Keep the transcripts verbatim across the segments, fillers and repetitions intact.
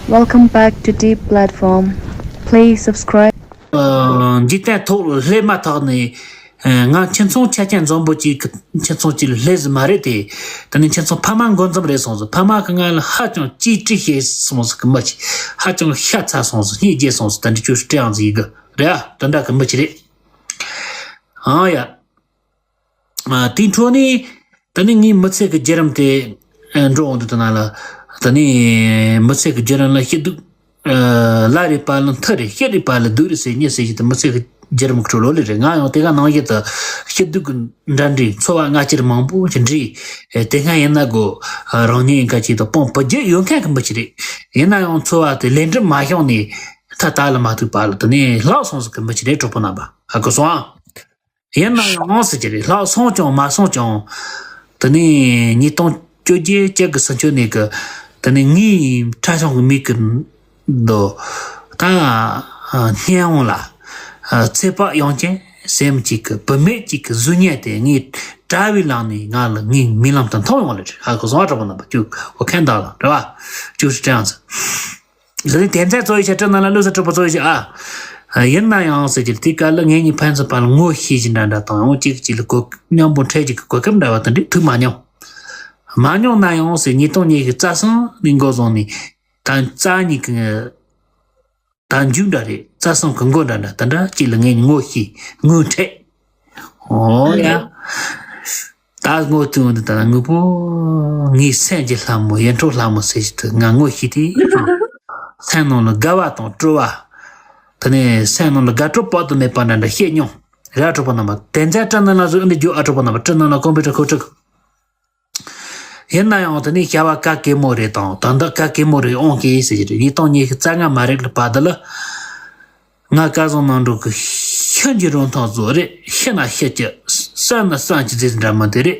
Welcome back to Deep Platform. Please subscribe. འཇིག་རྟེན་ཐོག་ལ་སླེབས་མ་ཐག་ནས་ང་ཁྱིམ་ཚང་ཆ་རྐྱེན་འཛོམས་པོ་ཅིག་གི་ཁྱིམ་ཚང་ཅིག་ལ་སླེབས་ཟིན་མ་རེད་དེ། དེ་ནས་ཁྱིམ་ཚང་ཕ་མ་འགོ་འཛོམས་རེད་སོང་ཟིན། ཕ་མ་གི་ང་ལ་ཧ་ཅང་གཅེས་སྤྲས་བྱས་སོང་ཟིན་གི་མི་ཅིག་ཧ་ཅང་ཤ་ཚ་སོང་ཟིན། སྙིང་རྗེ་སོང་ཟིན། དེ་འདྲ་ཅོ་སྤྲད་ཡང་ཟིན་ཡི་གི་རེད་ཨ། དེ་འདྲ་གི་མི་ཅིག་རེད། ཨང་ཡ། དེའི་འཕྲོ་ནས་ད་ནི་ངའི་མི་ཚེ་གི་བརྒྱུད་རིམ་དེ་འགྲོ་འོང་དུས་ད་ན་ལ། ད་ནི་མི་ཚེ་གི་བརྒྱུད་རིམ་ལ་སྐྱིད་སྡུག་ལ་རེ་བ་ལ་མཐུ་རེ་ཤི་རེ་བ་ལ་སྡུག་རེ་ཟེར་ཉེ་ཟེར་གྱི་དེ་མི་ཚེ་གི་བརྒྱུད་རིམ་ཁྲོད་ལོ་ལེ་རེད། ང་ཡང་དེ་ག་ནང་བཞིན་དུ་སྐྱིད་སྡུག་གི་འདྲ་འདྲའི་ཚོར་བ་ང་ཅིར་མང་པོ་ཞིག་འདྲིས། དེ་སྔ་ཡིན་ན་གོ་རང་ཉིད་འགའ་ཅིག་ཏུ་དཔང་བུ་རྒྱུད་ཡོད་མཁན་གི་མི་ཅིག་རེད། ཡིན་ན་ཡང་ཚོར་བ་དེ་ལས་འགྲུབ་མ་བྱུང་ནས་ད་ལྟ་ལ་མ་ཐུག་པ་ལ་དེ་ནས་ལྷག་སོང་ཟིག་གི་མི་ཅིག་རེད། གྲོགས་པོ་རྣམ་པ་ཧ་གོ་སོང་ཨང་། ཡིན་ན་ཡང་ཟེར་གྱི་རེད། ལྷག་སོང་ཀྱང་མ་སོང་ཀྱང་། དེ་ནས་ཉིས་སྟོང་བཅོ་བརྒྱད་བཅུ་གི་ཟིན་ཆོད་ནས་གི། དེ་ནས་ངའི་ཁྲ་ཆུང་གི་མིག་གི་མདོ། ད་སྙན་འོང་ལ། ཚེ་དཔག་དབྱངས་ཅན་སེམས་གཅིག་གི་བུད་མེད་གཅིག་གི་གཟུགས་བརྙན་དེ་ངས་དྲ་བའི་ལམ་ནས་ང་ལ་ངའི་རྨི་ལམ་དུ་མཐོང་ཡོང་ལ་རེད། ཧ་གོ་སོང་ཨ། གྲོགས་པོ་རྣམ་པ་ཅུ་འོ་ཁན་དག་ལ་རེད་བ། ཅུ་ཧྲི་ཀྲང་ཟེར། ལ་ནི་དེ་མཚན་གཙོ་བོའི་ཆ་སྤྲིན་ནང་ལ་བློ་གསལ་གྲུབ་པ་གཙོ་བོའི་ཆ་ཨ། ཡིན་ན་ཡང་ཟེར་གྱི་དེ་ག་ལ་ངེད་གཉིས་ཕན་ཚུན་བར་ལ་ངོ་ཤེས་ཀྱི་འདྲ་འདྲ་དང་ཡང་གཅིག་གཅིག་ལ་གོ་མཉམ་པོ་འཕྲད་ཀྱི་གོ་སྐབས་འདྲ་བ་དེ་འདྲ་ཐུག་མ་མྱོང་། མ་མྱོང་ན་ཡང་ཟེར་ཉིས་སྟོང་ཉི་ཤུ་རྩ་གསུམ་ནས་འགོ་བཟུང་ནས་ད་རྩ་གཉིས་ཀྱི་ད་མཇུག་འདྲ་རེད། རྩ་གསུམ་གྱི་འགོ་འདྲ་འདྲ་དེ་འདྲ་གཅིག་ལ་ངེད་གཉིས་ངོ་ཤེས་ངོ་འཕྲད། ཨོ་ཡ། ད་སྔོན་དུ་འདི་ལྟར་དངོས་པོ་ངའི་སེམས་ཀྱི་ལྷ་མོ་ཡིད་འཕྲོག་ལྷ་མོ་ཟེར་ཞིག་ཏུ་ང་ངོ་ཤེས་ཏེ། སེམས་ནང་ལ་དགའ་བ་དང་སྤྲོ་བ། དེ་ནས་སེམས་ནང་ལ་དགའ་སྤྲོ་དཔག་ཏུ་མེད་པ་འདྲ་འདྲ་བཤད་མྱོང་། ར་གྲོགས་པོ་རྣམ་པ་དེ་མཚན་སྤྲིན་ནང་ལ་བཟོས་འདི་རྒྱུ་ཨ་གྲོགས་པོ་རྣམ་པ་སྤྲིན་ནང་ལ་ཀོམ་པུ་ཊར་ཁོ་ཁྲིག་ཡིན་ན་ཡང་དེ་ནས་བྱ་བ་ག་གེ་མོ་རེད་དང་ད་འདི་ག་གེ་མོ་རེད་ཨོང་ཀེ་ཟེར་གྱི་རེད། ཉིས་སྟོང་ཉི་ཤུ་རྩ་ལྔ་མ་རེད་ལ་བར་དུ་ལ། ང་སྐལ་བཟང་རྣམ་གྲོལ་གྱི་ཤིན་ཏུ་རིན་ཐང་བཟོ་རེད། ཤི་ན་ཤི་གྱི་གསོན་ན་གསོན་གྱི་རྫས་འདྲ་མི་དེ་རེད།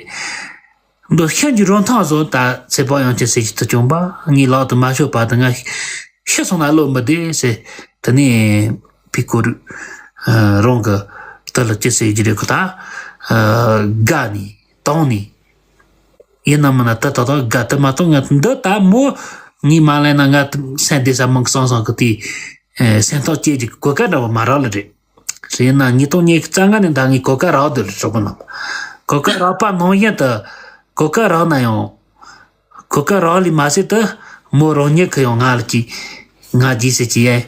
འདི་ཤིན་ཏུ་རིན་ཐང་བཟོ་ད་ཚེ་དཔག་དབྱངས་ཅན་ཟེར་གྱི་དུ་བྱུང་པ་ངའི་ལག་ཏུ་མ་ཤོར་བར་དུ་ང་ཤི་སོང་ན་བློ་མི་བདེ་ཟེར། དེ་ནས་ཕི་ཀོ་རུ་རང་གི་དེ་ལ་ཅི་ཟེར་གྱི་རེད་ཁོ་ད་དགའ་ནས་དང་ནས། ཡིན་ནམ་མིན་ན་ད་ད་ད་དགའ་དེ་མ་གཏོགས་ང་འདི་ད་མོ་ངས་མ་ལེན་ན་ང་སེམས་བདེ་ས་མང་གི་སང་སང་གི་དེ་སེམས་ཐག་བཅད་ཀྱི་གོ་སྐབས་འདྲ་བ་མ་རག་ལ་རེད། རེད་ན་ཉིས་སྟོང་ཉི་ཤུ་རྩ་ལྔ་ནས་ད་ངས་གོ་སྐབས་རག་འདོད་ལ་གྲོགས་པོ་རྣམས་གོ་སྐབས་རག་པ་ནང་བཞིན་དུ་གོ་སྐབས་རག་ན་ཡང་གོ་སྐབས་རག་ལས་མ་ཟད་དུ་མོ་རང་ཉིད་ཀྱི་ཡང་ང་ལ་ཅི་ང་རྗེས་སུ་ཅི་ཡས།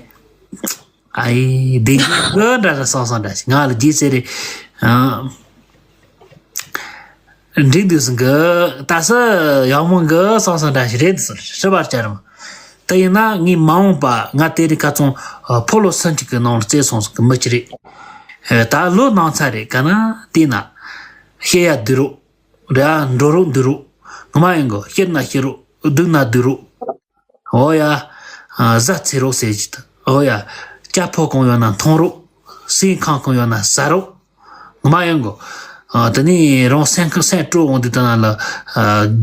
ཨ་ཡེ་བདེ་འཇགས་འདྲ་ལ་སང་སང་འདྲ་ཞིག་ང་ལ་རྗེས་ཟེར་རེད། འགྲིག་འདུག་སེ་གི་ད་སི་ཡག་མོ་གི་སང་སང་འདྲ་ཞིག་རེད་འདུག་སེ་ཧྲི་བར་བྱ་རམ། དེ་ཡིན་ན་ངའི་མ་འོངས་པ་ང་དེ་རིང་ཁ་ཚོང་ཕོ་ལོ་སུམ་ཅུ་གི་ནང་ལ་བཙལ་སོང་ཟིག་གི་མི་ཅི་རེད། ད་ལོ་ནང་ཚ་རེད་ག་ན་དེ་ན་ཤེས་ཡ་བསྡུ་རོགས་ར་འགྲོ་རོགས་བསྡུ་རོགས་ངོ་མ་ཡིན་གོ་ཤེར་ན་ཤེར་རོགས་བསྡུ་ན་བསྡུ་རོགས། འོ་ཡ། གཟའ་ཚེ་རོགས་ཟེར་གྱི་འདུག་འོ་ཡ། སྐྱ་ཕོ་གང་ཡོད་ན་མཐོང་རོགས། སེམས་ཁམས་གང་ཡོད་ན་ཟ་རོགས། ངོ་མ་ཡིན་གོ་དེ་ནས་རང་སེམས་ཁམས་སེམས་སྤྲོ་འོང་དུས་དེ་ན་ལ།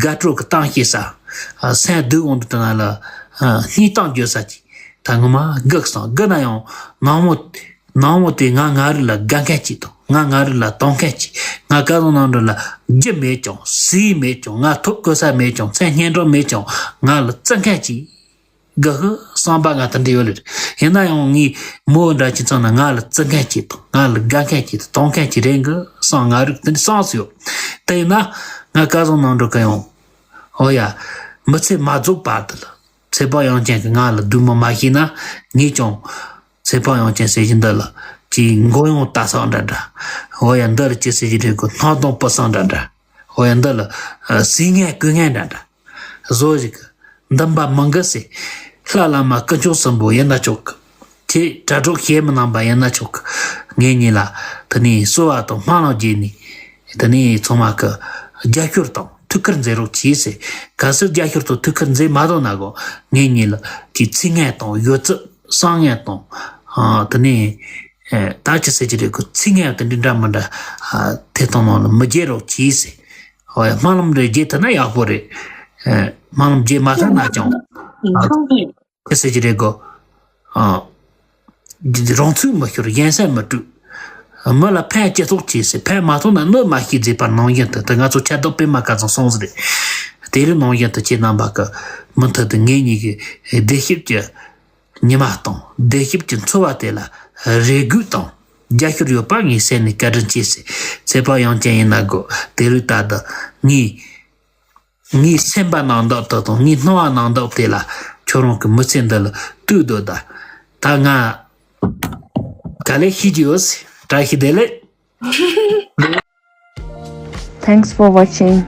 དགའ་སྤྲོ་གི་གཏམ་བཤད་ས། སེམས་སྡུག་འོང་དུས་དེ་ན་ལ། སྙིང་གཏམ་བརྗོད་ས་ཅིག་ད་ངོ་མ་སྒུག་སོང་སྒུག་ན་ཡང་ནང་མོ། ནང་མོ་དེ་ང་ང་རུ་ལ་དགའ་མཁན་ཅིག་དང་ང་ང་རུ་ལ་གཏོང་མཁན་ཅིག་ང་སྐལ་བཟང་རྣམ་གྲོལ་ལ་རྒྱུ་མེད་ཀྱང་ཟས་མེད་ཀྱང་ང་ཐོབ་གོ་ས་མེད་ཀྱང་མཚན་སྙན་གྲགས་མེད་ཀྱང་ང་ལ་བརྩི་མཁན་ཅིག་དགའ་ཧུ་བསམ་པ་ང་དེ་འདྲ་ཡོད་ལེ། ཡིན་ན་ཡང་ངའི་མོ་འདྲ་ཅིག་ཚང་ན་ང་ལ་བརྩི་མཁན་ཅིག་དང་ང་ལ་དགའ་མཁན་ཅིག་དང་གཏོང་མཁན་ཅིག་རེད་གི་བསམ་ང་རུ་དེ་འདྲ་བསམ་སུ་ཡོད། དེ་ཡིན་ན་ང་སྐལ་བཟང་རྣམ་གྲོལ་གི་ཡང་ཨོ་ཡ་མི་ཚེ་མ་རྫོགས་བར་དུ་ལ། ཚེ་དཔག་དབྱངས་ཅན་གྱིས་ང་ལ་སྡུག་མོ་མ་བྱས་ན་ངས་ཀྱང་ཚེ་དཔག་དབྱངས་ཅན་ཟེར་གྱི་འདི་ལ་ཅིག་མགོ་ཡོང་ལྟ་ས་འདྲ་འདྲ། འོ་ཡ་འདི་ལ་ཅི་ཟེར་གྱི་རེད་གོ་སྣང་སྟོང་སྤུ་སངས་འདྲ་འདྲ། འོ་ཡ་འདི་ལ་ཟིལ་ངན་གོས་ངན་འདྲ་འདྲ། བཟོ་ཞིག་གི་འདུན་པ་མང་གི་སེ། ལྷ་བླ་མ་དཀོན་མཆོག་གསུམ་པོ་ཡིན་ན་ཆོག་གི་ཁྱེད་དྲ་གྲོགས་ཞེ་མི་སྣང་བ་ཡིན་ན་ཆོག་གི་ངེད་གཉིས་ལ་དེ་ནས་གསོལ་བ་དང་སྨོན་ལམ་རྒྱས་ནས། དེ་ནས་ཚང་མ་གི་རྒྱབ་སྐྱོར་དང་ཐུགས་ཁུར་མཛད་རོགས་གྱིས་ཟེར། གལ་སྲིད་རྒྱབ་སྐྱོར་དང་ཐུགས་ཁུར་མཛད་མ་ཐུབ་ན་གོ་ངེད་གཉིས་ལ་གི་ཚིག་ངན་དང་ཡོད་ཚད་བསམ་ངན་དང་། དེ་ནས་ད་ཅི་ཟེར་གྱི་རེད་གོ་ཚིག་ངན་དེ་འདྲ་འདྲ་མི་འདྲ་ཐེ་གཏོང་ནང་ལ་མི་རྒྱལ་རོགས་གྱིས་ཟེར། ཧོ་ཡ་སྨོན་ལམ་རེ་རྒྱས་ཐུབ་ན་ཡག་པོ་རེད། སྨོན་ལམ་རྒྱས་མ་ཐུབ་ན་ཀྱང་། ཁྱེད་ཟེར་གྱི་རེད་གོ་ཨ། རང་ཚུགས་མི་ཤོར་གཞན་སེམས་མི་དཀྲུག་མི་ལ་ཕན་ཅི་ཐོགས་ཅི་ཟེར་ཕན་མ་ཐོགས་ན་གནོད་མ་ཤེས་མཛད་པ་ནང་བཞིན་དུ་དེ་ང་ཚོ་ཁྱད་ལྡོག་པད་མ་སྐལ་བཟང་གསུངས་ཟེར། དེ་རིང་ནང་བཞིན་དུ་ཁྱེད་རྣམ་པ་གི་མུ་མཐུད་དུ་ངེད་གཉིས་ཀྱི་བདེ་སྐྱིད་ཀྱི་ཉི་མ་དང་བདེ་སྐྱིད་ཀྱི་འཚོ་བ་དེ་ལ་རེ་སྒུག་དང་རྒྱབ་སྐྱོར་ཡོད་པ་ངས་སེམས་ནས་བཀའ་དྲིན་ཆེ་ཟེར། ཚེ་དཔག་དབྱངས་ཅན་ཡིན་ན་དགོས། དེ་རིང་ད་ལྟ་ངས་ངའི་སེམས་པ་ནང་འདོགས་དག་དང་ངའི་སྣང་བ་ནང་འདོགས་དེ་ལ་ཁྱོད་རང་གི་མི་ཚེ་འདི་ལ་ལྟོས་སྡོད་ད། ད་ང་ག་ལེ་ཤི་རྒྱུ་ཡོད་ཟེར། བཀྲ་ཤིས་བདེ་ལེགས། Thanks for watching.